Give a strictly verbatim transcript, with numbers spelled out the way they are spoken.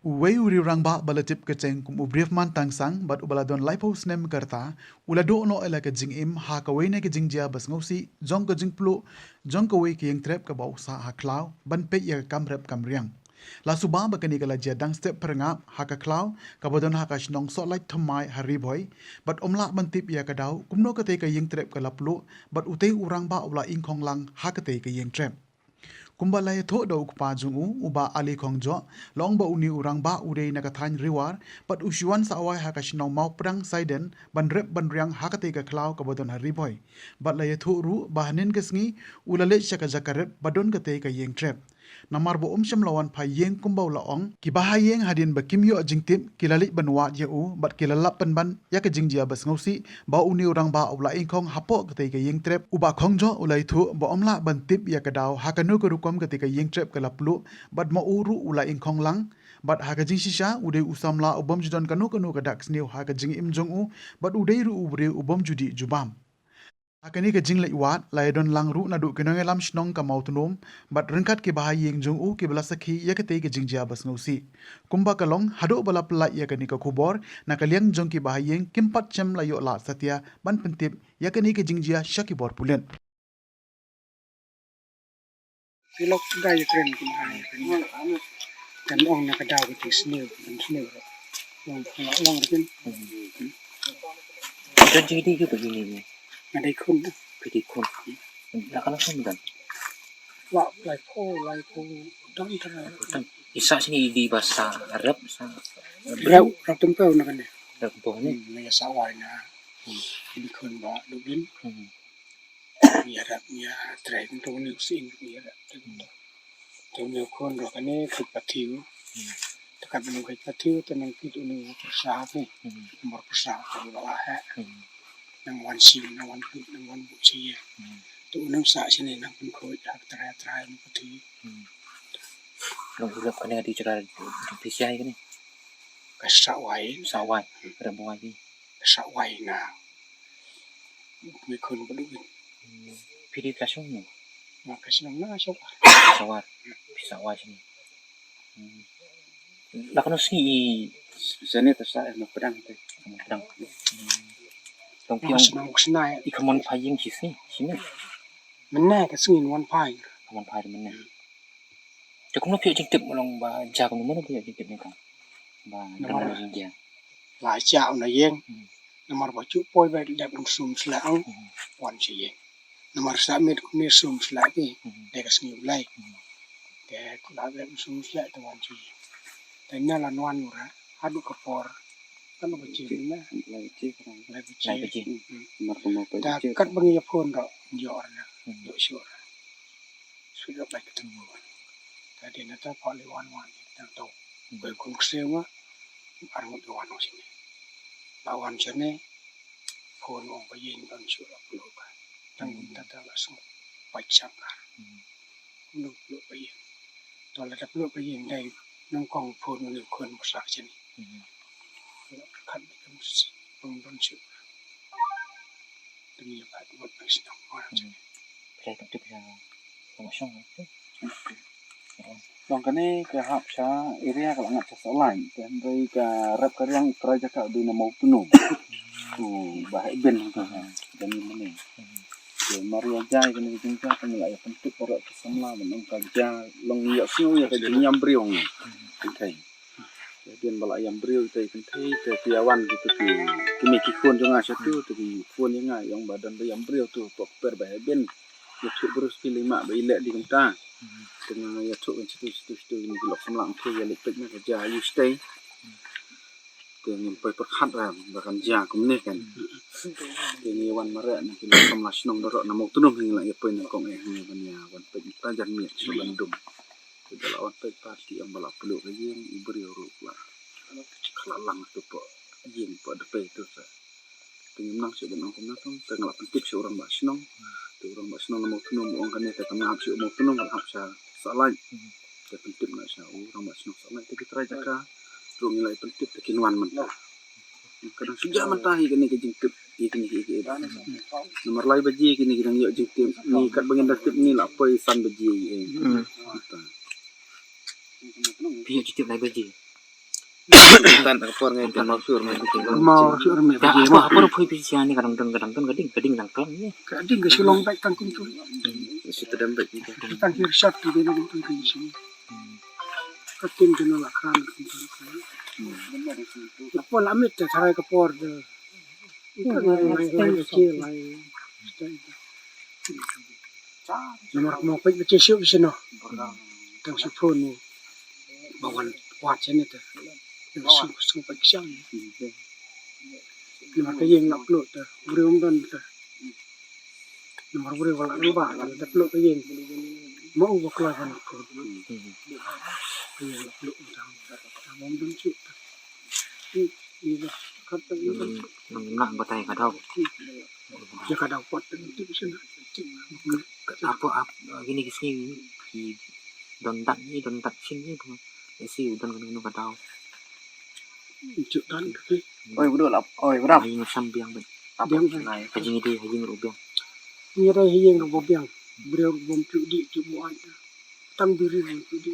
Uwei u riew rangbah ba la tip kyrteng kum u Briefman Tangsang bad uba la don laiphew snem ka rta, u la duh noh ïa la ka jingim ha kawei na ka jingjia ba sngewsih jong ka jingpluh jong kawei ka ïingtrep kaba u sah ha khlaw ban peit ïa ka kam rep kam riang. La suba ba kane ka la jia dang step pyrngap ha ka khlaw kaba don ha ka shnong Sohlait Thymmai ha Ri Bhoi, bad ym lah ban tip ïa ka daw kumno katei ka ïingtrep ka la pluh bad utei u rangbah u la ingkhong lang ha katei ka ïingtrep. Kumba la ïathuh da u kpa jong u, u Bah Ali Khongjoh, la ong ba une u rangbah u dei na ka thaiñ Riwar bad u shu wan sah wai ha ka shnong Mawpdang Saiden ban rep ban riang ha katei ka khlaw kaba don ha Ri Bhoi. Bad la ïathuh ruh ba hynnin ka sngi u la leit sha ka jaka rep ba don katei ka ïingtrep. Namar ba um shym la wan phai ïing kumba u la ong, ki bahaïing hadien ba kim ïoh jingtip ki la leit ban wad ïa u bad ki la lap pynban ïa ka jingjia ba sngewsih ba une u rangbah u la ingkhong hapoh katei ka ïingtrep. U Bah Khongjoh u la ïathuh ba ym lah ban tip ïa ka daw ha kano ka rukom katei ka ïingtrep ka la pluh bad ma u ruh u la ingkhong lang. Bad ha ka jingshisha u dei u samla u bym ju don kano kano ka dak sniew ha ka jingim jong u bad u dei ruh u briew u bym ju dih jubab. Ha kane ka jingleit wad la ïadon lang ruh naduh ki nongïalam shnong ka Mawtnum bad ryngkat ki bahaïing jong u kiba la sakhi ïa katei ka jingjia ba sngewsih. Kumba ka long, haduh ba la pyllait ïa kane ka khubor na ka liang jong ki bahaïing kim pat shym la ïoh lad satia ban pyntip ïa kane ka jingjia sha ki bor pulit. Ki lok dei ïa kren kum ha ïa kren. Kan ong na ka daw ka jingsniew, kan sniew. Long long long kin. Don jingdie ki ba kine ni. Nga dei khun. Phi dei khun. La ka la khun don. La laiphew, laiphew don tara. Khun. Isa sini di ba sa rep sa. Rep, rep tempel na kane. Rep boh ni. Hmm, na ïa sa wai na. Hmm. Ini khun ba dubin. Hmm. Ïa rep ïa trai kumto ni u sing ïa rep kumto. To ni khun ro kane khit pathiu. Hmm. To kat ni khit pathiu to nang kit uni pyrsa ni. Hmm. Nomor pyrsa to ba ha. Hmm. Nang wan sing, nang wan kit, nang wan bu chi. Hmm. To nang sa sini nang pun khoi ha trai trai ni pathiu. Hmm. Long ulap kane di chara di pisiai kane. Ka sa wai. Sa wai. Rep wai ni. Ka sa wai na. Ngi khun ba duk. Hmm. Phi dei ka shong ni? Nga ka shong na shong. Shong war. Phi sa wai shong. Hmm. La kano sngi i sene ta sa ma pedang te. Ma pedang. Hmm. Tong piong. Snong snai. I khamon phai ïing shi sngi. Shi ni. Mynne ka sngi wan phai. Khamon phai mynne. Te kumno phi ïoh jingtip long ba ja kumno, kumno phi ïoh jingtip ne kong? Ba namar dang jingja. La ja una ïeng. Hmm. Namar ba ju poi ba dep un sum sla ang. Hmm. Wan sha ïeng. Namar sa miet kumne sum sla ki. Hmm. Te ka sngi u lai. Hmm. Te ku la dep un sum sla te wan sha ïeng. Te na la wan ura haduh ka por. Kan ba ji na. Lai ba ji. Lai ba ji. Lai ba ji. Hmm. Mar kumno pa ta ji. Kat ba ngi ïa phone ro ïoh ra. Hmm. Ïoh shuh ra. Shu ïoh bai ka tang wan. Ta dei na ta pha li wan wan ta to. Hmm. Bai kum ksiew ma. Ar ngut wan wan sini. La wan sini. Phone ong ba yin ban shu la pluh ba. Tang ta ta la song. Bai shang ka. Hmm. Nang pluh ba yin. To la ta pluh ba yin dai nang kong phone ni khun ba sa sini. Hmm. Kan kan pun pun shu. Tang ïa pat mut ba sdang wan. Hmm. Phi la tip ïa ka mashong tu. Long kane ka hap sha area ka la ngat sha Sohlait. Te hynrei ka rep ka riang trai jaka dei na Mawtnum. Tu ba heh bin ka ha. Dan ni mane. Te mar ïa jai kane ka jingja kane la ïa pyntip para ka samla ban ong ka ja long ïa sngew ïa ka jingïam briew ngi. Thank you. Te dien ba la ïam briew te kynthei te ki ïa wan ki te ki kine ki khun jong nga sha tu te ki khun ïa nga ïong ba don ba ïam briew tu pok per ba heh bin. Ïathuh briew spi lei mah ba i leh di kumta. Te nga ïathuh kan sha tu sha tu sha tu kine ki lok samla ong te ïa leit peit na ka ja ïu shtei. Te ngim poi pyrkhat ba kan ja kumne kan. Te ngi wan mareh na ki lok samla shnong baroh na Mawtnum hi ngi la ïa poi na kong eh ngi ban ïa wan peit mynta jan miet sha ban dum. Te ba la wan peit pat ki ong ba la pluh ka ïing u briew ruh la khlad lang tu poh ïing poh dpei tu sa. Te ngim nang shuh ban ong kumno tang te nga la pyntip sha u rangbah shnong. Te u rangbah shnong na Mawtnum u ong kane te kam lah hap sha u Mawtnum ka la hap sha Sohlait. Te pyntip nga sha u rangbah shnong Sohlait te ki trai jaka ruh ngi la ïa pyntip te kin wan mynta. Ka dang shu jah mynta hi kane ka jingtip ïa kine ki, ki, ki. Namar lai baje kine ki dang ïoh jingtip. Ngi katba ngin dang tip ngi la poi san baje ïa. Hmm. Mynta. Phi ïoh jingtip lai baje. Tan ka por ngai te mau shuh me. Mau shuh me. Ka apa apa phi phi sia ni kadang dang kadang dang kading kading dang klang ni. Kading ka shilong bai tang kum tu. Shi tadam bai. Tang kir shat tu dei na kum tu ka shi. Ka tin ka na la kran kum tu. Ka por la mit te tharai ka por de. Namar mo pek bache shuh shuh no. Tang shu phone ni. Ba wan wat sini te. Yang shu shu pek siang. Namar ka ïing la pluh te. Bri um don te. Namar bri wala ba te pluh ka ïing. Mo u ba kloi ban phone. Ka ïing la pluh te. Tang um don shuh te. Nang batai ka daw. Ya ka daw pot. Apo ap gini ki sngi ki don dat ni don dat shin ni tu. Esi u don ka daw. Juk dan ka. Oi budul ap. Oi budul. Ai ngam sam biang ban. Biang ban. Ka jing ide ha jing ru biang. Ni rai ha jing ru biang. Breu ru bom tu di tu buat. Tang biri ru tu di.